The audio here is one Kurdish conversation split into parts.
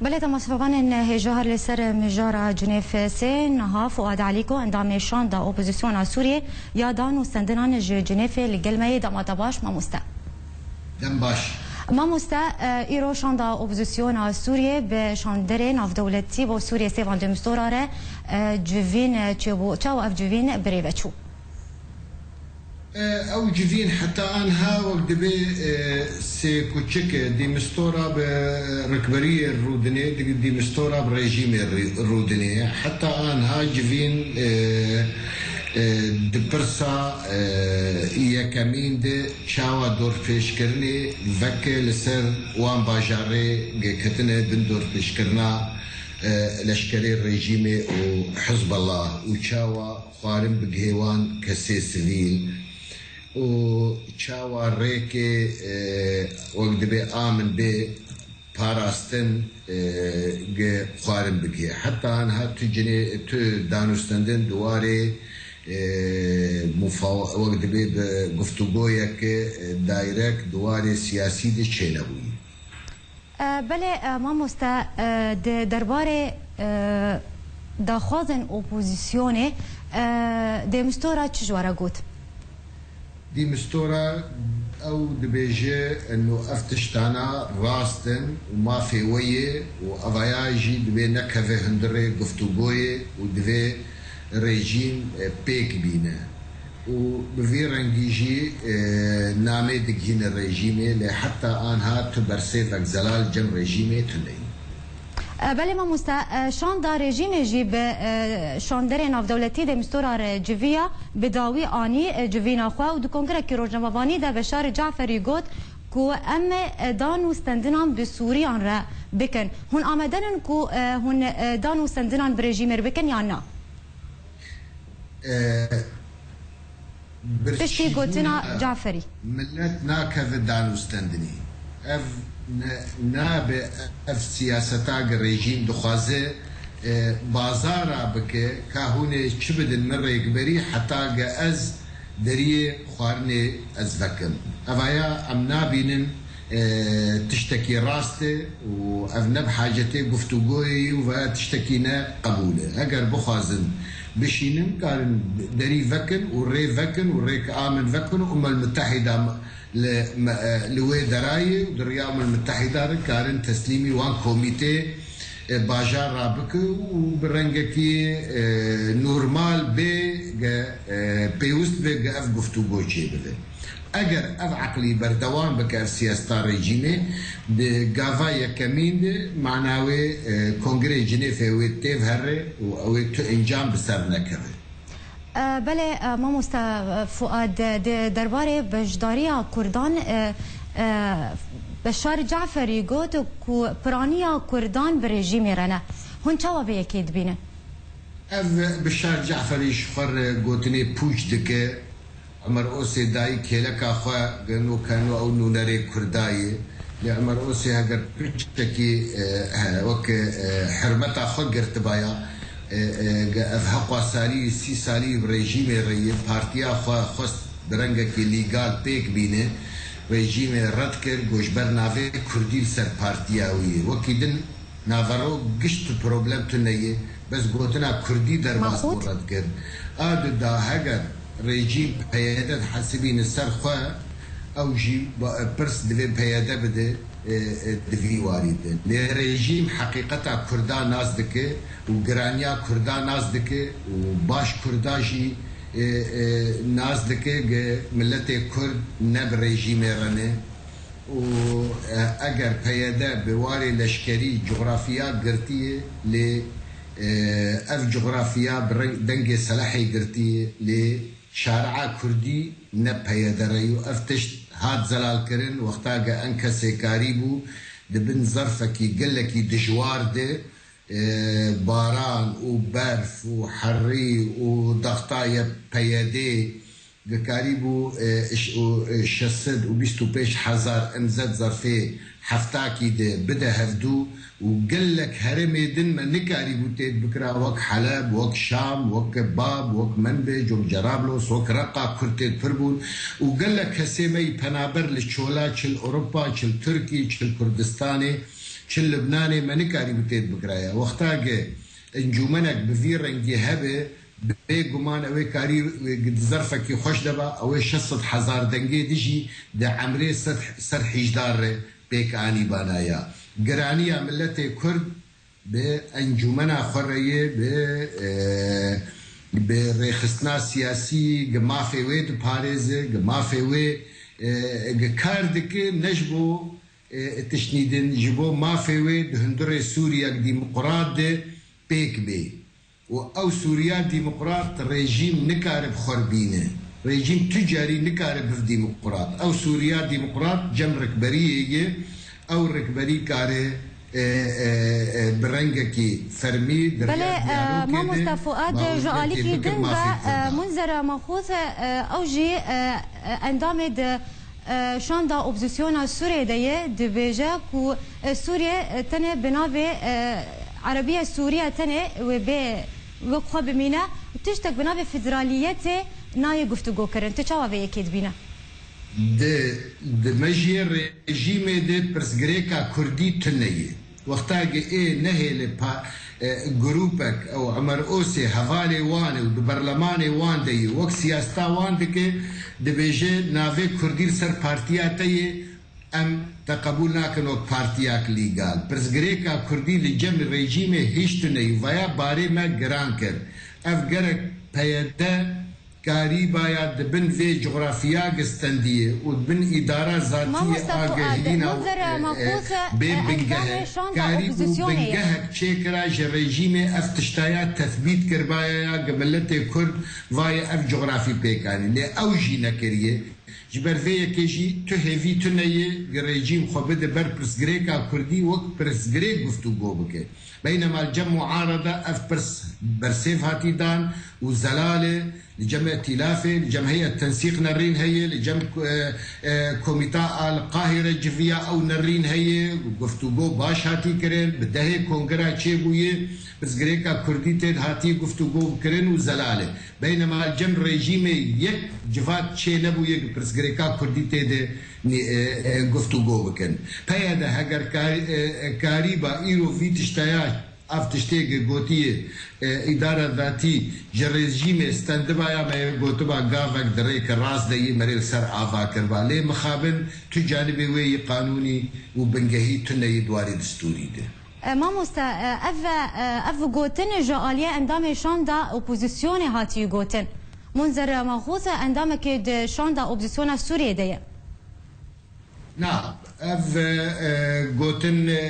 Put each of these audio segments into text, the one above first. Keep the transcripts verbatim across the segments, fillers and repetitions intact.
Belê, temaşevanên hêja, her li ser mijara Cinêf sê niha Fuad Elîko, endamê şanda opozisyona Sûriyê ya dan û stendinan ji Cinêfê, li gel me yê. Demata baş, mamoste. Dem baş. Mamoste, e, îro şanda opozisyona Sûriyê bi şanderê navdewletî bo Sûriyê Sêvan Demistora re, e, civîn, e, çêbû. Çawa ev civîn birêve çû? E, ew civîn heta anha wek dibê, e, sê kuçik e. Dîmistora bi rikberiyê rûdinê, di-, dîmistora bi rejîmê rî-, rûdinê. Heta anha civîn, e, e, di pirsa, e, yekemîn de çawa dorpêçkirinê veke li ser wan bajarê ketine bin dorpêçkirina, e, leşkerê rejîmê û Hizbullah û çawa xwarin bigihê wan kesê sivîl û çawa rêkê, e, wek dibê amin bê parastin, e, gi xwarin bigihê. Heta anha tu cinê, tu danûstendin di warê, e, mufawa-, wek dibê bi guftûgoyeke, e, direct di warê siyasî de çênebûyî. E, belê, e, mamoste, e, di derbarê, e, daxwazên opozisyonê, e, Demistora çi ji we re got? Demistora ew dibêje, eno ev tiştana rast in û mafê we ye û evaya jî divê nekeve hundirê guftûgoyê û divê rejîm, e, pêk bîne. Û bi vî rengî jî, e, namê digihîne rejîmê, lê heta anha tu bersêvek zelal cem rejîmê tune ye. E, belê mamoste, e, şanda rejîmê jî bi, e, şanderê navdewletî Demistora re civiya, bi dawî anî, e, civîna xwe û di kongirekî rojnamevanî de Beşar Caferî got ku em, e, dan û stendinan bi Sûriyan re bikin. Hûn amade nin ku, e, hûn, e, dan û stendinan bi rejîmê re bikin yan na? E, Piştî gotina Caferî. Millet nakeve danûstendinî. Ev ne, nabe ev siyaseta ge rejîm dixwaze, e, bazara bike, ka hûn ê çi bidin min rêkberî heta ge ez deriyê xwarinê ez vekim. Evaya em nabînin, e, tiştekî rast e û ev ne bi hacetê guftûgoyê ye û veya tiştekî ne qebûl e. Eger bixwazin bişînin, karin derî vekin û rê vekin û rêk amin vekin û Umel Mutehîda li, me, e, li wê derayê û di riya Umel Mutehîda re karin teslîmî wan komîtê, e, bajar ra bike û bi rengekî, e, normal bê ge, e, pêwist be ge ev guftûgo çêbibe. Eger ev eqlî berdewam bike, ev siyaseta rejîmê di gava yekemîn de mana wê, e, Kongrê Cinêfê wê têv here û ew ê tu encam bi ser nekeve. E, belê, e, mamoste, e, Fuad, e, di derbarê beşdariya Kurdan, e, e, Beşar Caferî got ku piraniya Kurdan bi rejîmê re ne. Hûn çawa vê yekê dibînin? Ev Bişar Caferî ji xwe re gotinê pûç dike. Emer Osê dayî kêleka xwe geno keno ew nûnerê Kurda ye. Lê Emer Osê heger piçekî, e, he, weke, e, hurmeta xwe girtibaya, e, e, ge ev heqwa salî, sî salî bi rejîmê re ye. Partiya xwe xwest bi rengekî lîgal pêk bîne. Rejîmê red kir, got ji ber navê Kurdî li ser partiya wî ye. Wekî din Naverok gişt problem tune ye, bes gotina Kurdî derbas bû red kir. A di da heger rejîm P Y D dihesibîne ser xwe, ew jî ba-, pirs divê P Y D bide, e, e, di vî warî de. Lê rejîm heqîqeta Kurda nas dike û giraniya Kurda nas dike û baş Kurda jî, e, e, nas dike, ge miletê Kurd ne bi rejîmê re ne. û, e, eger P Y D bi warê leşkerî coxrafiya girtiye, lê, e, ev coxrafiya bi reng, dengê Selehê girtiye, lê şaria Kurdî ne P Y D re yo. Ev tişt hat zelalkirin, wexta ge enkesê karîbû di bin zerfekî gelekî dijwar de, e, baran û berf û herî û dextaya P Y D, Ge karîbû, e, ş-, û, e, şeş sed û bîst û pênc hezar M Z zerfê heftakî de bide hevdû û gelek herêmê din me nikarîbû têt bikira, wek Heleb, wek Şam, wek Bab, wek Menbic, wek Cerablos, wek Reqa Kurd têt pir bûn û gelek kesê me yî penaber li çola çi li Ewropa, çi li Tirkî, çi li Kurdistanê, Çi Libnanê me nikarîbû têt bikiraya. Wexta ki encûmenek bi vî rengî hebe, bêguman ew ê karî di zerfekî xweş de ba, ew ê şeş sed hezar dengê dijî di emrê sed, sed hîjdar re pêk anîbana ya. Giraniya miletê Kurd bi encûmena xwe re yê, bi, e, bi rêxistina siyasî, gi mafê wê diparêze, gi mafê wê, e, gi kar dike, ne ji bo, e, tiştnî din, ji bo mafê wê di hundirê Sûriyek dîmoqrat de pêk bê. Û ew Sûriya dîmoqrat rejîm nikare bi xwe re bîne. Rejîm tu carî nikare biv dîmoqrat. Ew Sûriya dîmoqrat cem rikberiyê ye. Ew rikberî kare, e, e, e, bi rengekî fermî di Belê, rêya e, diyalogê de Mamoste Fuad, ji mabûtiyekê alîkî bikin din ve, mafê e, Kurdan. Munzer Maxûz, e, ew jî, e, e, endamê di, e, şanda opozîsyona Sûriyê de ye, dibêje ku, e, Sûriye, e, tenê bi navê, e, Erebiya Sûriye tenê wê bê wek xwe bimîne, tiştek bi navê federaliyetê nayê guftûgokirin. Tu çawa vê yekê dibîne? Di, di mejiyê rejîmê de pirsgirêka kurdî tune ye. Wexta ki ê nehêle pa-, e, grûpek ew Emer Osê hevalê wan e û di berlemanê wan de ye, wek siyaseta wan dike, dibêje navê kurdî li ser partiya te ye, em te qebûl nakin wek partiyak lîgal. Pirsgirêka kurdî li cem rejîmê hîç tune ye û vaya barê me giran kir. Ev gerek P Y D karîbaya di bin vê cografiyagê standiye û di bin îdara zatiyê Mamoste a Fuad, gehîna, Munzer e, e, Maxûz, bê e, bingeh e. Endamê şanda Karîbû opozîsyonê ye. Bingehek çêkira ji rejîmê ev tiştaya tethbît kiribaya ya gi miletê Kurd vayê ev cografî pêk anî. Lê ew jî nekiriye. Ji ber vê yekê jî tu hêvî tune ye gi rejîm xwe bide ber pirsgirêka Kurdî wek pirsgirêk guftûgo bike. Beynema li cem muarada ev pirs bersêv hatî dan û zelal e, li cem îtîlafê, li cem heyet tensîq nerîn heye, li cem, e, e, komîta a li Qahîre civiya ew nerîn heye, guftûgo baş hatî kirin, bi dehê kongira çêbûye, pirsgirêka Kurdî tê de hatî guftûgo kirin û zelal e. Beynema li cem rejîmê yek civat çê nebûye ku pirsgirêka Kurdî tê de nî-, e, e, guftûgo bikin. P Y D heger kar-, e, e, karîba îro vî tiştaya ev tiştê ki gotiye, e, îdara zatî ji rejîmê stendibaya me yê gotiba gavek di rêke rast de yî me rê li ser ava kiriba. Lê mixabin tu canibê wê yî qanûnî û bingehî tune yî di warê distûrî de. E, mamoste, e, ev, e, ev gotin ji aliyê endamê şanda opozîsyonê hatiye gotin. Munzer Maxûz endamekê di şanda opozîsyona Sûriyê de ye. Na, ev, e, e, gotin, e,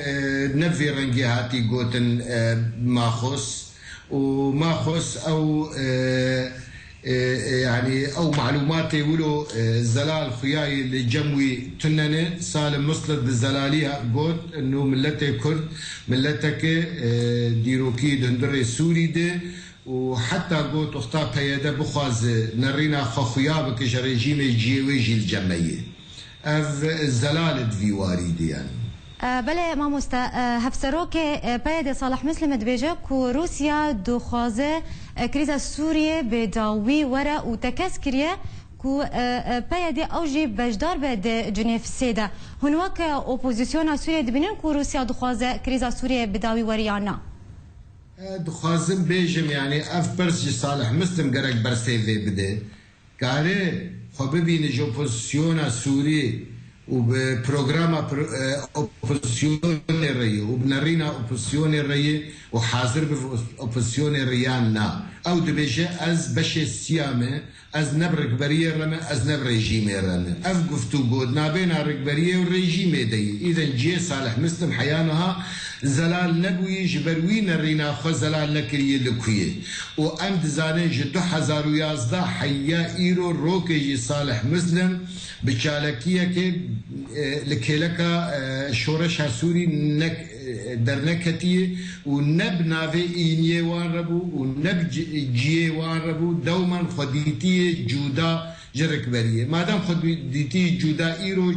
ne vî rengî hatî gotin, e, Maxûz. Û Maxûz ew, e, e, e, yanî ew malûmatê wilo, e, zelal xuyayê li cem wî tune ne. Salih Muslit bi zelalî ha-, got, nû miletê Kurd, mileteke, e, dîrokî di hundirê Sûrî de û heta got, wexta P Y D bixwaze nerîna xwe xuya bike ji rejîmê ciyê wê jî li cem me ye. Ev zelal e di vî warî de yanî. E, belê mamoste, e, hevserokê, e, P Y D Salih Muslim dibêje ku Rûsya dixwaze, e, krîza Sûriyê bi dawî were û tekez kiriye ku, e, e, P Y D ew jî beşdar be di Cinêv sê de. Hûn wek, e, opozîsyona Sûriyê dibînin ku Rûsya dixwaze krîza Sûriyê bi dawî were yan na? E, dixwazim bêjim, yanî ev pirs ji Salih Muslim gerek bersêvê bide. Kare xwe bibîne ji opozisyona Sûrî û bi programa pro-, e, opozisyonê re ye û bi nerîna opozisyonê re ye û hazir bi opozisyonê re yan na. Ew dibêje, ez beşê siya me, ez ne bi rikberiyê re me, ez ne bi rejîmê re me. Ev guftûgo di nabêna rikberiyê û rejîmê de ye. Îden ciyê Salih Muslim heya niha zelal nebûyî, ji ber wî nerîna xwe zelal nekiriye li ku ye. Û em dizanin ji du hezar û yazdeh heya îro rokê jî Salih Muslim bi çalakiyekê, e, li kêleka, e, şoreşa Sûrî nek-, e, derneketiye û ne bi navê îniyê wan re bû û ne bi ci-, ciyê wan re bû, dewman xwedîtiyê cuda ji rikberiyê. Madem xwedîtiyê cuda îro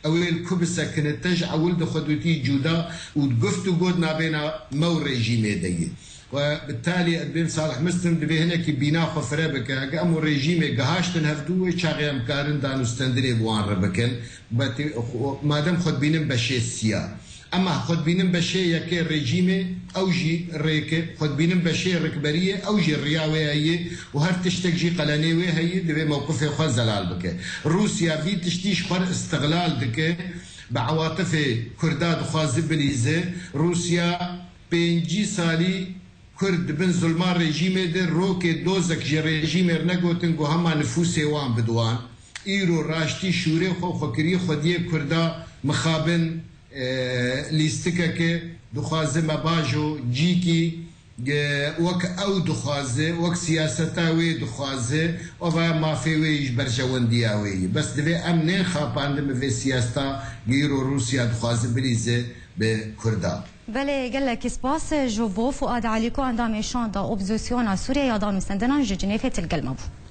ew ê li ku bisekine, te ji ewil de xwedîtiyê cuda û guftûgo di nabêna me û rejîmê de ye. We bi talî ez dibêm Salih Muslim dibê hinekî bîna xwe fire bike. Heke em û rejîmê gihaştin hevdû, wê çaxê em karin danûstendinê bi wan re bikin. Betî-, xwe-, madem xwe dibînin beşê siya. Ema xwe dibînin beşê yekê rejîmê, ew jî rêke, xwe dibînin beşê rikberiyê, ew jî riya wê heye û her tiştek jî qelenê wê heye, divê mewqifê xwe zelal bike. Rûsya vî tiştî ji xwe re îstiqlal dike, bi ewatifê Kurda dixwaze bilîze. Rûsya pêncî salî Kurd di bin zulma rejîmê de rokê dozek ji rejîmê re negotin ku hema nifûsê wan bidwan. Îro raştî şûrê xwe xwe kiriye xwediyê Kurda mixabin, e, lîstikeke dixwaze me bajo cîkî, e, wek ew dixwaze, wek siyaseta wê dixwaze, ava mafê wê ji berjewendiya wê ye. Bes divê em nên xapandin bi vê siyaseta ku îro Rûsya dixwaze bilîze bi Kurda. Belê, gelekî spas ji bo Fuad Elî ku endamê şanda opozîsyona Sûriyê ya danûstendinan ji Cinêfê til gel me bû.